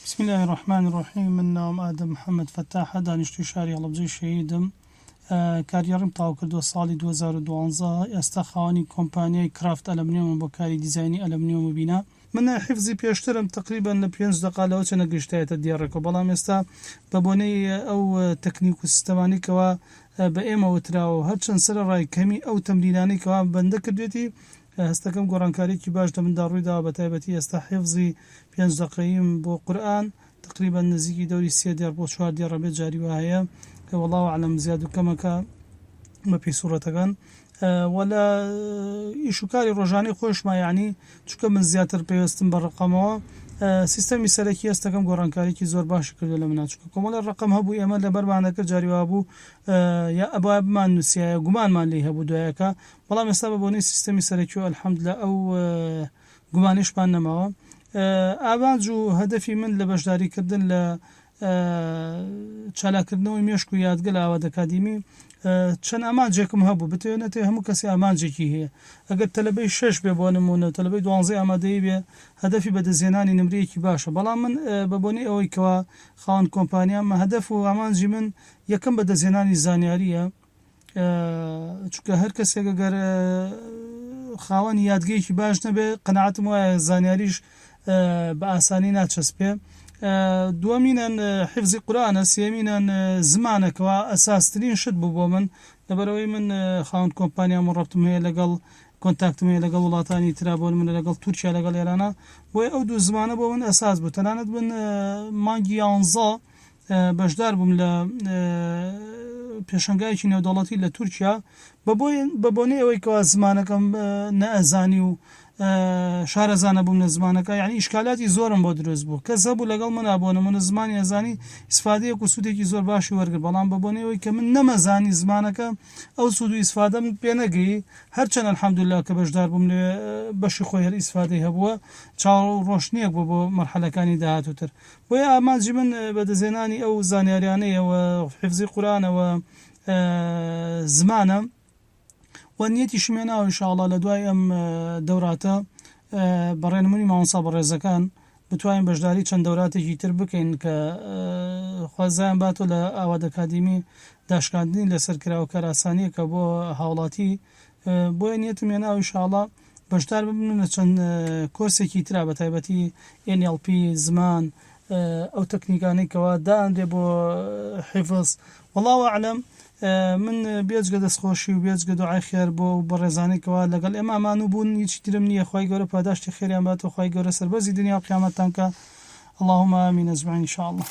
بسم اللە الرحمن الرحیم من ناوم ئادەم محمد فەتاحە دانیشتوی شاری هەڵەبجەی شەهیدم کارگێڕیم تەواو کردووە ساڵی 2012 ئێستا خاوەنی کۆمپانیای کرافت ئەلەمنیۆمم بۆ کاری دیزاینی ئەلەمنیۆم و بینا. من حیفزی پێشترم تەقریبەن لە پێنج دەقە لەوە چە نەگەیشتایەتە دێڕێکەوە بەڵام ئێستا بە بۆنەی ئەو تەکنیک و سیستەمانەی کەوا بە ئێمە وتراوە و هەرچەند سەرەڕای کەمی ئەو تەمرینانەی کەوا بەندە کردوێتی هەستەکەم گۆڕانکاریەکی باش لە مندا ڕوویداوە بەتایبەتی ئێستا حیفزی پێنج دەقەییم بۆ قورئان تەقریبەن نزیکی دەوری سێ دێڕ بۆ چوار دێڕ ئەبێت جاری وا هەیە کە وەڵاو ئەعلەم زیاد و کەمەکە بەپێی سوڕەتەکان وە لە ئیش و کاری ڕۆژانەی خۆشما یعنی چونکە من زیاتر پەیوەستم بە ڕەقەمەوە سیستەمی سەرەکی هەستەکەم گۆڕانکاریکی زۆر باشی کردو لە منا چونکە کۆمەڵی ڕەقەم هەبوو ئێمە لەبەرمان دەکرد جاری وابوو یا ئەبوایە بمان نووسایە گومانمان لێی هەبوو دوایەکە بەڵام ئێستا بە بۆنەی سیستەمی سەرەکیەوە الحمدللە ئەو گومانەشمان نەماوە. ئامانج و هەدەفی من لە بەشداریکردن لە چالاککردنەوەی مێشک و یادگە لە ئاوات ئەکادیمی چەند ئامانجێکم هەبوو، بتەوێ نەتەوێ هەموو کەسێ ئامانجێکی هەیە. ئەگەر تەلەبەی شەش بێ بۆ نموونە و تەلەبەی دوانزەی ئامادەیی بێ هەدەفی بەدەستهێنانی نمرەیەکی باشە، بەڵام من بە بۆنەی ئەوەی کەوا خاوەن کۆمپانیام هەدەف و ئامانجی من یەکەم بەدەستهێنانی زانیارییە، چونکە هەر کەسێک ئەگەر خاوەنی یادگەیەکی باش نەبێ قەناعەتم وایە زانیاریش بە ئاسانی ناچەسپێ دووەمینەن حفزی قورئانە سێمینەن زمانەکەوە ئەساسترین شت بوو بۆ من لەبەرەوەی من خاوەن کۆمپانیا مڕەبتم هەیە لەگەڵ کۆنتاکتم هەیە لەگەڵ وڵاتانی ترا بۆ من لەگەڵ تورکیا لەگەڵ ئێرانە بۆیە ئەو دوو زمانە بۆ من ئەساس بوو تەنانەت من مانگی یانزە بەشدار بووم لە پێشەنگایەکی نێودەوڵەتی لە تورکیا بە بۆنەی ئەوەی کەوا زمانەکەم نەئەزانی و شارەزا نەبووم لە زمانەکە یعنی ئیشکالاتی زۆرم بۆ دروست بوو کەس هەبوو لەگەڵ منا بۆ نمونە زمانی ئەزانی ئیسفادەیەک و سوودێکی زۆر باشی وەرگر بەڵام بە بۆنەی ئەوەی کە من نەمەزانی زمانەکە ئەو سوود و ئیسفادەم پێ نەگەی هەرچەند الحمدللە کە بەشدار بووم لەوێ بەشی خۆی هەر ئیسفادەی هەبووە چاو ڕۆشنیەک بوو بۆ مەرحەلەکانی داهاتووتر بۆیە ئامانجی من بەدەستهێنانی ئەو زانیاریانەیە و حیفزی قورئانە و زمانە و نیەتیشم هێناوە ان شاء اللە لە دوای ئەم دەوراتە بە ڕێنمونی مامۆستا بەڕێزەکان بتوانین بەشداری چەند دەوراتێکی تر بکەین کە خوا زیان باتۆ لە ئاواد ئەکادیمی داشکاندنی لەسەر کراوە کارئاسانیەکە بۆ هاوڵاتی بۆیە نیەتم هێناوە ان شاء اللە بەشدار ببن لە چەند کۆرسێکی ترا بە تایبەتی NLP زمان ئەو تەکنیکانەی کەوا دائەنرێ بۆ حیفظ واللە اعلم من بێجگە دەستخۆشی و بێجگە دوعای خێر بۆ ئەو بەڕێزانەی کەوا لەگەڵ ئێمە مانوو بوون هیچی ترم نییە خوای گەورە پاداشتی خێریان باتەوە خوای گەورە سەربەرزی دنیا و قیامەتتان کا اللهم آمین اجمعین ان شاء اللە.